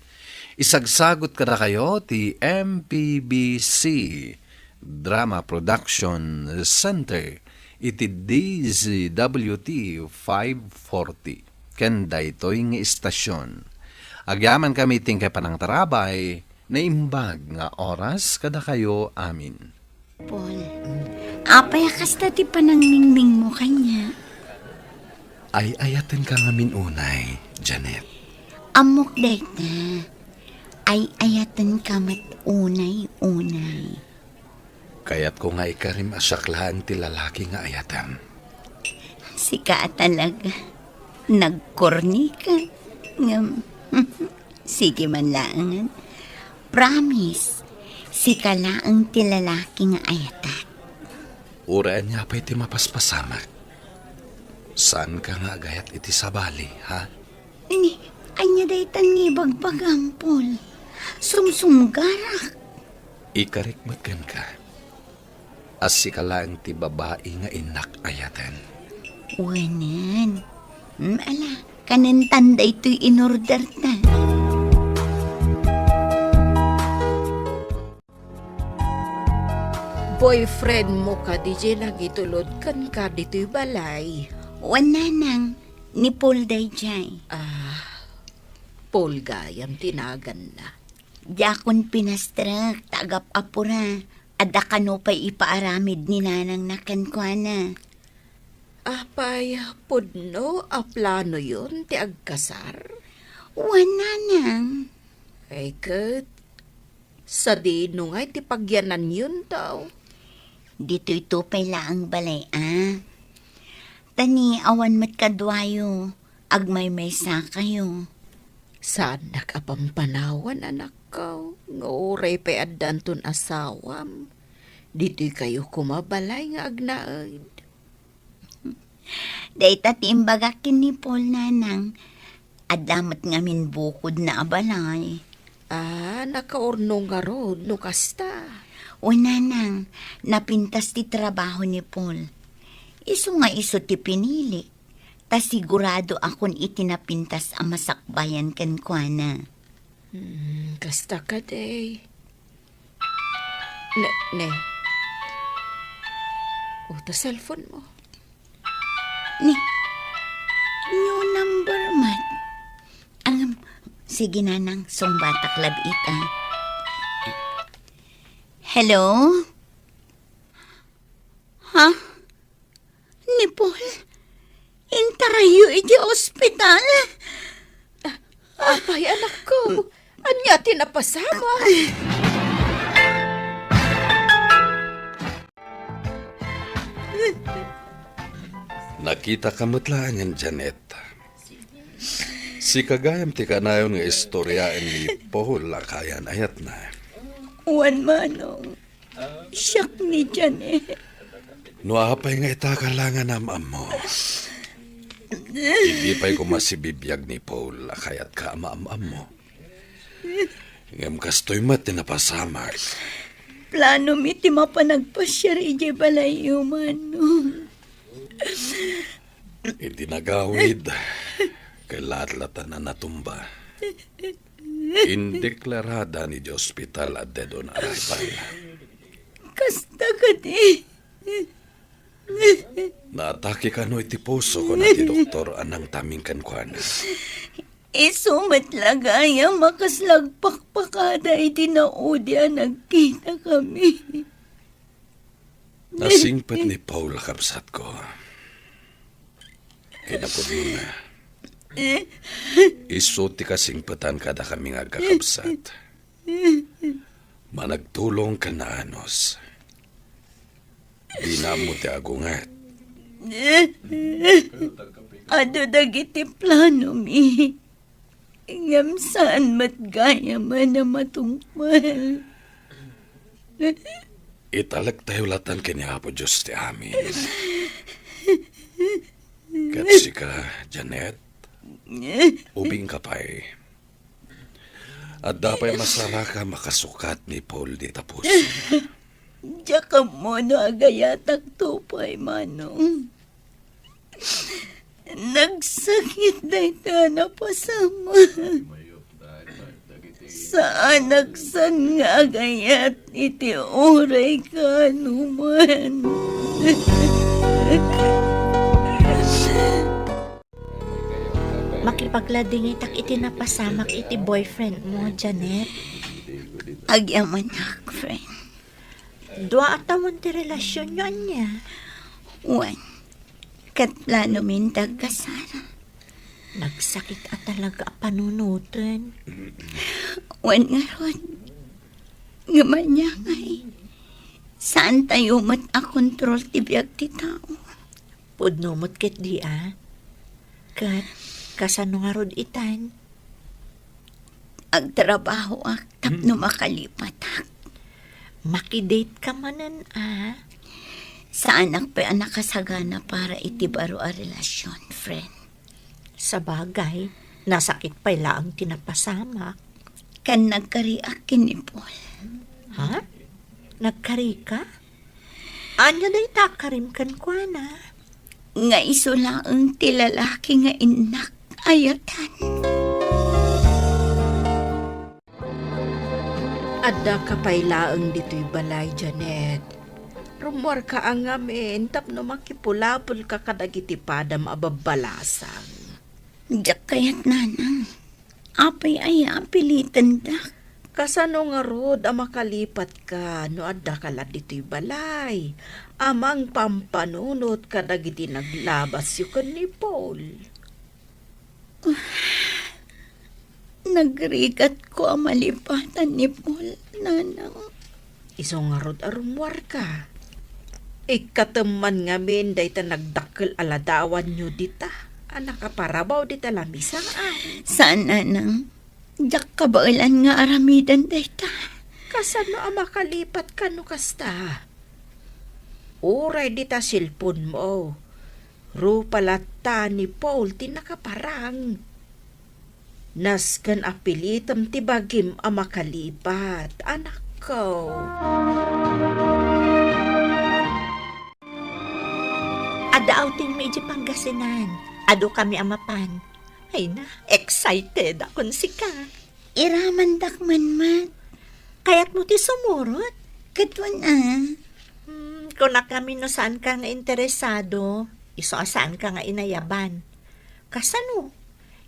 Isagsagut kadakayo ti M P B C Drama Production Center iti D Z W T five forty. Ken daytoy nga istasion. Agyamankami ti inkay panangtarabay, naimbag nga oras kadakayo amin. Paul, apay a kasta ti panangmingmingmo kaniak? Ay-ayatenka ngamin unay, Janet. Ammok dayta. Ay-ayatenka met unay-unay. Kayatko nga ikarim a siak laeng ti lalaki nga ayatem. Sika a talaga. Nagkorni ka. Ngem, sige man laengen. Promise, sika laeng ti lalaki nga ayatek. Uray ania pay ti mapaspasamak, saanka nga agayat iti sabali, ha? Ni, ania daytan nga ibagbagam, Paul? Sumsumgarak. Ikarik met kenka a sika laeng ti babai nga innak ayaten. Wenen. Hmm, ala, kanentan daytoy inorderta. Boyfriend mo kadi diay nangitulod kenka ditoy balay? Wen, nanang, ni Paul daydiay. Ah, Paul gayam ti naganna. Diakon pinastrek ta agap-apura. Adda kano pay ipaaramid ni nanangna kenkuana. Apay, pudno a planoyon ti agkasar? Wen, nanang. Ay ket, sadino ngay ti pagyananyonto? Ditoyto pay laeng balay a. Ta ni awan met kaduayo, agmaymaysakayo. Saannak a pampanawan, anakko, nga uray pay addanton asawam, ditoykayo koma balay nga agnaed. Dayta ti imbagak ken ni Paul, nanang. Adda met ngamin bukodna a balay. Ah, nakaurno ngarud no kasta. O, nanang, napintas ti trabaho ni Paul. Isu nga isu ti pinili. Ta sigurado akon iti napintas a masakbayan kenkuana. Hmm, kasta kadi. Ne, ne. O, ta cellphone mo. Ni, new number met. Ang, sige, nanang, sungbatak labi ita. Hello? Ha? Ni Paul, intarayyo iti ospital? Ah, Apay, anakko, ania ti napasamak? Nakitaka met laengen, Janet. Sika gayam ti kanayon nga istoriaen ni Paul a kayan-ayatna. Wen, Manong. Siak ni Janet. No apay nga ita ka la nga naam-ammo, idi pay koma sibibiag ni Paul a kayatka a maam-ammo. Ngem kastoy met ti napasamak. Plano mi ti mapan agpasiar idiay balayyo, Manong. Iti nagawid, ket latlatan a natumba. Indeklarada ni di ospital a dead on arrival. Kasta kadi. Naatake kano iti puso, kuna ti doktor a nangtamin kenkuana. Isu met la gayam a kasla agpakpakada iti naudi a nagkitakami. Nasingpet ni Paul a kabsatko. Kinapudnona, isu ti kasingpetan kadakami nga agkakabsat. Managtulong ken naanus. Dina ammo ti agunget. Adu dagiti planomi. Ngem saan met gayam a matungpal. Italektayo latta ken ni Apo Dios ti amin. Ket sika, Janet, ubingka pay. Adda pay masaraka makasukat ni Paul dita puso. Diak ammo no agayatakto pay, Manong. Nagsakit dayta a napasamak. Saanak san nga agayat iti uray kaanoman. Makipagladingitak iti napasamak iti boyfriend mo, Janet. Agyamanak, friend. Dua a tawen ti relasionyo, ania? Wen, ket planomin ti agkasar. Nagsakit a talaga a panunoten. Wen ngarud, ngem ania ngay, saantayo met a kontrol ti biag ti tao. Pudno met ketdi a. Ket kasano ngarud itan? Agtrabahoak tapno makalipatak. Makidate ka manen a. Saanak pay a nakasagana para iti baro a relasyon, friend. Sabagay, nasakit pay laeng ti napasamak. Ken nagkariak ken ni Paul. Ha? Nagkari ka? Ania dayta a karim kenkuana? Nga isu laeng ti lalaki nga innak ayatan. Addaka pay laeng ditoy balay, Janet. Rummuarka a ngamin tapno makipulapolka kadagiti padam a babbalasang. Diak kayat, Nanang. Apay aya a pilitendak? Kasano ngarud a makalipatka no addaka la ditoy balay a mangpampanunot kadagiti naglabasyo ken ni Paul? Nagrigatko a malipatan ni Paul, Nanang. Isu ngarud a rummuarka. Ikkatem man ngamin dayta nagdakkel a ladawanyo dita a nakaparabaw dita lamisaan. Saan, Nanang. Diak kabaelan nga aramiden dayta. Kasano a makalipatka no kasta? Uray dita cellphone mo, rupa latta ni Paul ti nakaparang. Nasken a pilitem ti bagim a makalipat, anakko. Adda outing mi idiay Pangasinan. Adu kami a mapan. Ay na, excited akon sika. Iramandak man met. Kayatmo ti sumurot? Ket wen a. Hmm, kunak ngamin no saan ka nga interesado. Isu a saan ka nga inayaban. Kasano?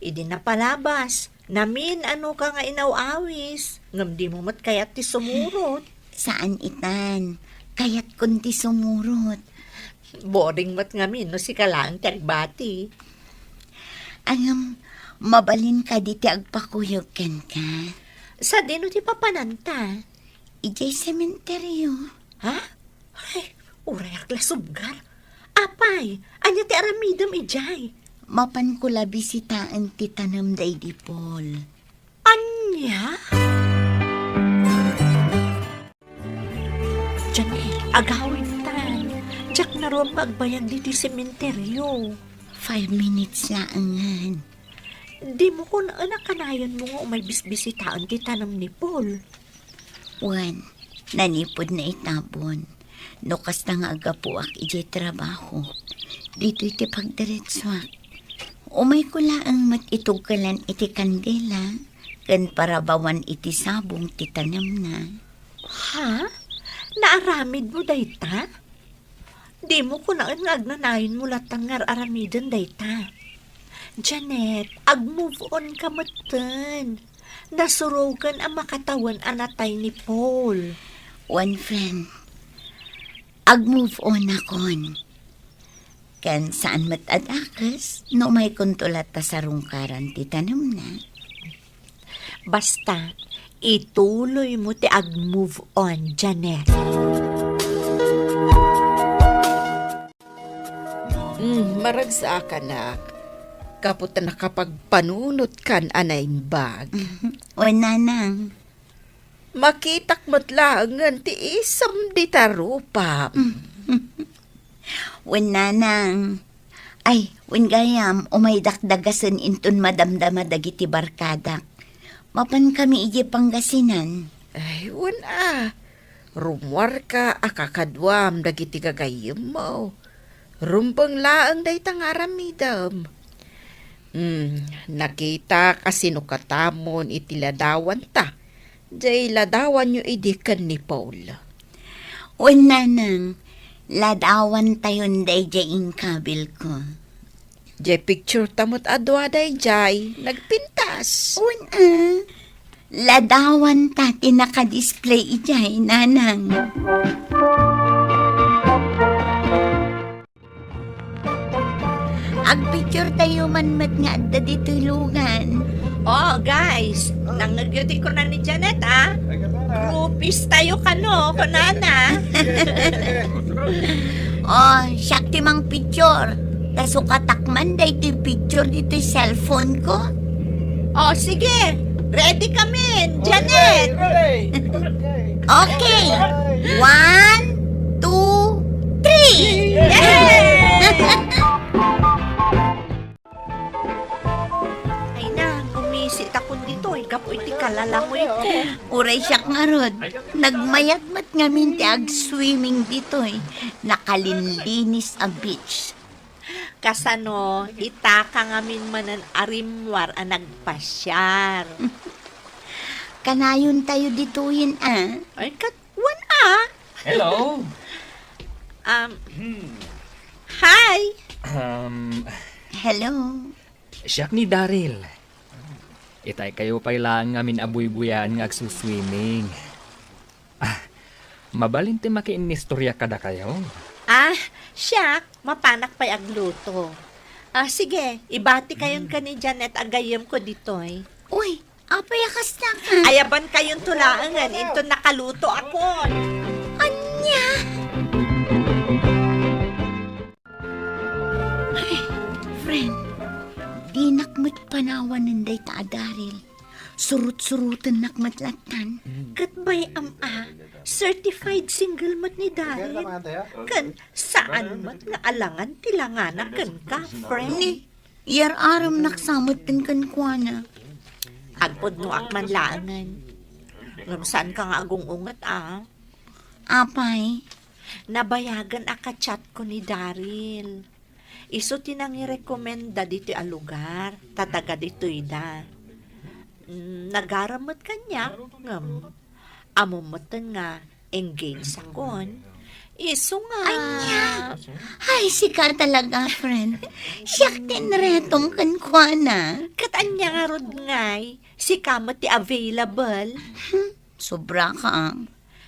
Idi napalabas, namin-ano ka nga inaw-awis, ngem dimo met kayat ti sumurot. Saan itan. Kayatkon ti sumurot. Boring met ngamin no sika laeng ti agbati. Ngem, Mabalin kadi ti agpakuyog kenka? Sadino ti papananta? Idiay sementeryo. Ha? Ay, uray ak la subgar. Apay, ania ti aramidem idiay? Mapanko la bisitaen ti tanem daydi Paul. Ania? Janet, agawidtan. Diak naruam nga agbayag ditoy sementeryo. Five minutes laengen. Dimo kunaen a kanayonmo nga umay bisbisitaen ti tanem ni Paul? Wen, nanipud naitabon. No kasta nga aggapuak idiay trabaho, ditoy ti pagdiretsuak. Umayko laeng met itugkelan iti kandela ken parabawan iti sabong ti tanemna. Ha? Naaramidmo dayta? Dimo kunaen nga agnanayonmo lattan nga ar-aramiden dayta. Janet, ag-move on ka metten. Nasuroken a makatawen a natay ni Paul. Wen, friend, ag-move on akon. Ken saan met a dakes no umaykonto latta sarungkaran ti tanemna. Basta, ituloymo ti ag-move on, Janet. Mm, maragsaakanak. Gapu ta nakapagpanunotkan a naimbag. Wen, nanang. Makitak met laengen ti isem dita rupam. Wen, nanang. Ay, wen gayam, umaydak dagasen inton madamdama dagiti barkadak. Mapankami idiay Pangasinan. Ay, wen a. Rummuarka a kakaduam dagiti gagayyemmo. Rumbeng laeng dayta nga aramidem. Hmm, nakitak a sinukatamon iti ladawanta. Jay ladawanyo idi ken ni Paul. Wen, nanang, ladawantayon dayjay inkabilko. Jay picture ta met a dua dayjay nagpintas. Wen a, ladawanta ti nakadisplay idiay, nanang. Agpicture tayo man met nga adda ditoy lugan. Oh, guys, nangngegyo ti kuna ni Janet, ah. Groupies tayo kano, kunana. Oh, siak ti mangpicture. Ta sukatak man daytoy picture ditoy cellphone ko. Oh, sige. Ready kami, Janet. Okay, ready. Okay. One, two, three. Yay! Ay na, gumisit akon ditoy, gapu iti kalalangoy ko. Uray siak ngarud, nagmayat met ngamin ti ag-swimming ditoy. Nakalinlinis a beach. Kasano, itaka ngamin manen a rimmuar a nagpasiar. Kanayon tayo ditoyen, a? Ay, kat-, wen, a? Hello. Um, Hmm. Hi. Um, Hello. Siak ni Daryl. Itay kayo pay laeng ngamin a buybuyaen nga agsuswimming. Ah, mabalin ti makiinnistorya kadakayo? Ah, siak, mapanak pay agluto. Ah, sige, ibati kayon ken ni Janet a gayyem ko ditoy. Uy, apay a kasta ka? Ayaban kayon tulaengen, inton nakaluto akon. Ania? Ay, friend, dinak met panawanen dayta a Daryl. Surut-surutennak met lattan. Mm. Ket bay-am a, certified single met ni Daryl. Ken saan met nga alangan ti langana kenka, friend. Ni, yar-aremnak sa metten kenkuana. Agpudnoak man laengen. Ngem saanka nga agung-unget a. Apay? Nabayagen a ka-chat ko ni Daryl. Isu ti nangirekomenda ditoy a lugar, ta taga ditoy da. Mm, nagaram met kaniak, ngem ammom metten nga engaged akon. Isu nga. Ania? Ay, sika talaga, friend. Siak ti inretom kenkuana. Ket ania ngarud ngay? Sika met ti available. Hmm, sobra ka, ah.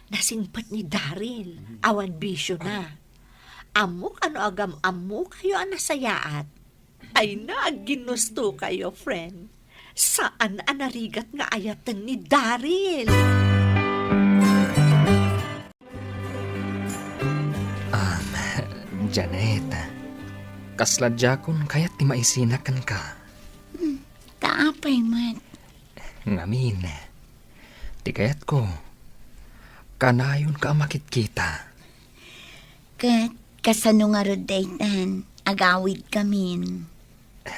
Nasingpet ni Daryl, awan bisyona. Ammok a no agam-ammokayo a nasayaat. Ay na, agginusto kayo, friend. Saan a narigat nga ayaten ni Daryl. Ah, Janet, kasla diakon kayat ti maisina kenka. Hmm, ta apay met? Ngamin, ti kayatko, kanayonka a makitkita. Ket kasano ngarud daytan? Agawidkamin.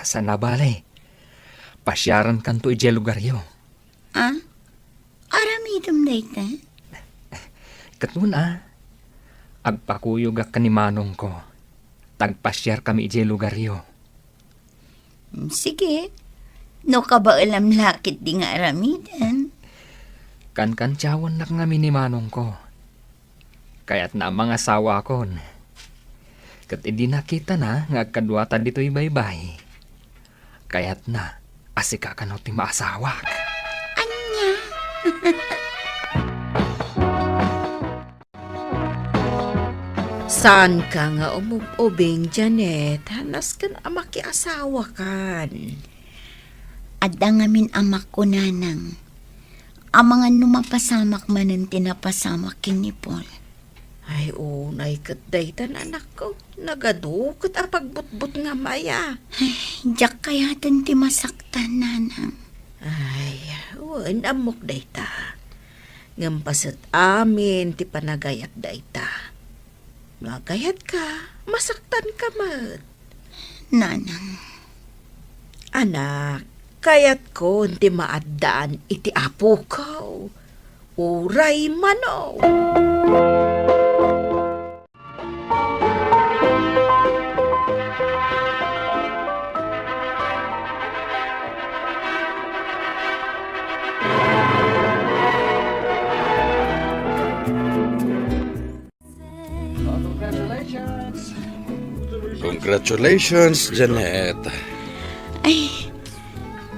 Saan a bale. Pasiarankanto idiay lugaryo. Ah? Aramidem dayta? Ket una, agpakuyogak ken ni manongko. Tagpasiarkami idiay lugaryo. Sige. No kabaelam la ketdi nga aramiden. Kankantiawennak ngamin ni manongko. Kayatna a mangasawakon. Ket idi nakitana nga agkaduata ditoy baybay, kayatna a sika kano ti maasawak. Ania? Saanka nga umub-ubing, Janet. Nasken a makiasawakan. Adda ngamin amakko, nanang. Amangan no mapasamak manen ti napasamak ken ni Paul. Ay, unay ket daytan, anakko. Nagadu ket a pagbutbutngam aya. Ay, diak kayaten ti masaktan, nanang. Ay, wen, ammok dayta. Ngem paset amin ti panagayat dayta. No agayatka, masaktanka met. Nanang. Anak, kayatkon ti maaddaan iti apoko. Uray mano. Congratulations, Janet. Ay,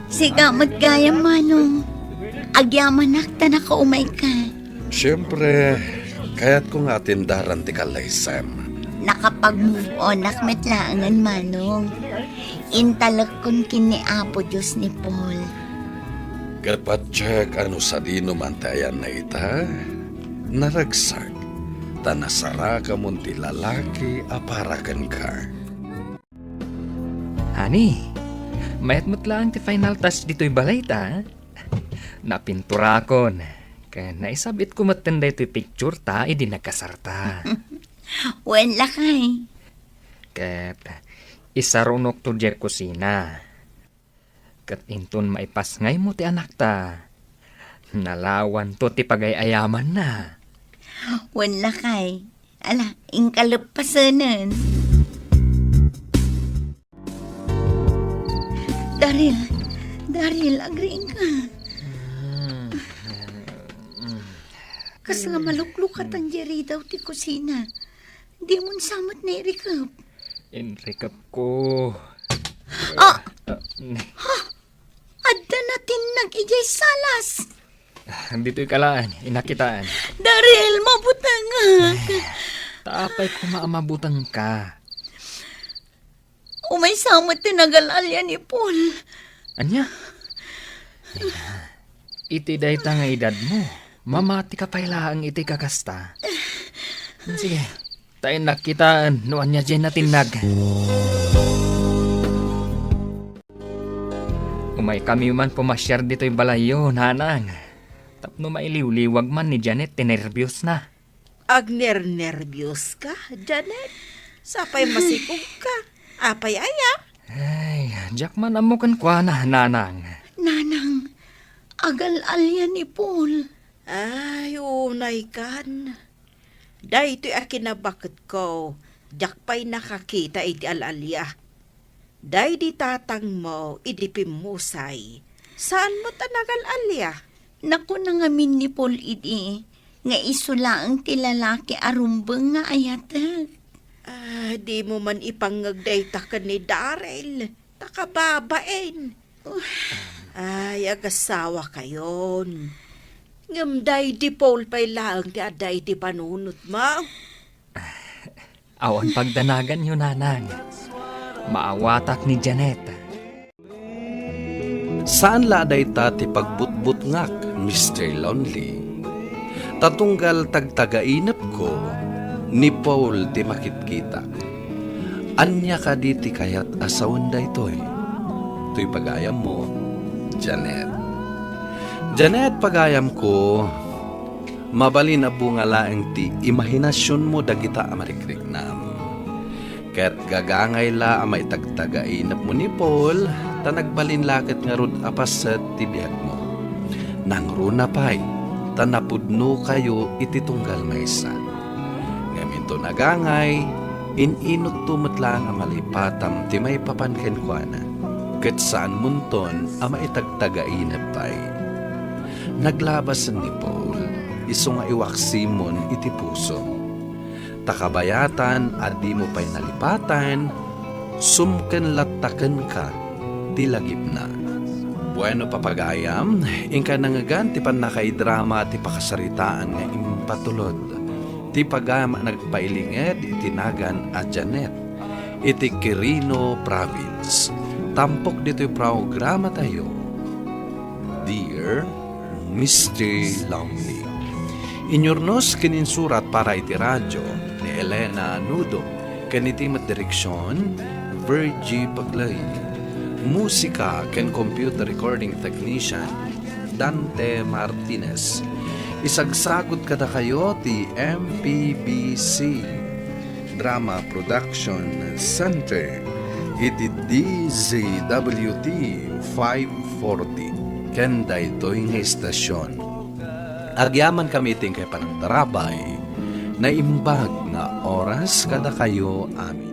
sika met gayam, manong. Agyamanak ta nakaumayka. Siyempre, kayatko nga atindaran ti kallaysem. Nakapag-move onak met laengen, manong. Intalekkon ken ni Apo Dios ni Paul. Ket patiek a no sadino man ti ayanna ita, naragsak, ta nasarakamon ti lalaki a para kenka. Honey, mayat met laeng ti final touch ditoy balayta. Napinturakon. Ken naisab-itko metten daytoy picture ta idi nagkasarta. Wen, lakay. Ket isarunokto diay kusina. Ket inton maipasngaymo ti anakta, nalawanto ti pagay-ayamanna. Wen, lakay. Ala, inka leppasenen. Daryl, Daryl, agriingka. Kasla maluklukatan diay ridaw ti kusina. Dimon sa met nairikep. Inrikepko. Ah! Ah, ne- Ha? Adda natinnag idiay salas. Ah, ditoyka laeng, inakitaen. Daryl, mabutengak. Ta apay koma a mabutengka? Umaysa met ti nagal-alia ni Paul. Ania? Iti dayta nga edadmo, mamatika pay laeng iti kakasta. Sige, ta innak kitaen no ania diay natinnag. Umaykami man pumasiar ditoy balayyo, nanang. Tapno mailiwliwag man ni Janet ti nerbiosna. Agnernerbioska, Janet? Sapay masikogka. Apay aya? Ay, diak man ammo kenkuana, nanang. Nanang, agal-alia ni Paul. Ay, unaykan. Daytoy a kinabaketko, diak pay nakakita iti al-alia. Daydi tatangmo idi pimmusay, saan met a nagal-alia? Nakuna ngamin ni Paul idi nga isu laeng ti lalaki a rumbeng nga ayatek. Ah, dimo man ipangngeg dayta ken ni Daryl, ta kababain. Ay, agasawakayon. Ngem daydi Paul pay laeng ti adda iti panunotmo. Awan pagdanaganyo, nanang. Maawatak ni Janet. Saan la a dayta ti pagbutbutngak, Mister Lonely. Ta tunggal tagtagainepko, ni Paul ti makitkitak. Ania kadi ti kayat a sawen daytoy? Toy pagayammo, Janet. Janet, pagayamko, mabalin a bunga laeng ti imahinasionmo dagita a marikriknam. Ket gagangay la a maitagtagainepmo ni Paul, ta nagbalin la ket ngarud a paset ti biagmo. Nangruna pay, ta napudnokayo iti tunggal maysa. Ngem inton agangay, in-inutto met laeng a malipatam ti maipapan kenkuana, ket saanmonton a maitagtagainep pay. Naglabasen ni Paul, isu nga iwaksimon iti pusom. Ta kabayatan a dimo pay nalipatan, sumken latta kenka ti lagipna. Bueno, papagayam, inka nangngegan ti pannakaidrama ti pakasaritaan nga impatulod ti pagayam a nagpailinged iti nagan a Janet iti Quirino Province. Tampok ditoy programatayo, Dear Mister Lonely. Inyurnos ken insurat para iti radyo ni Elena Nudo, ken iti met direksion, Virgie Paglay. Musika ken computer recording technician, Dante Martinez. Isagsagut kadakayo ti M P B C Drama Production Center iti D Z W T five forty. Ken daytoy nga istasyon, agyamankami iti inkay panagtarabay. Naimbag nga oras kadakayo amin.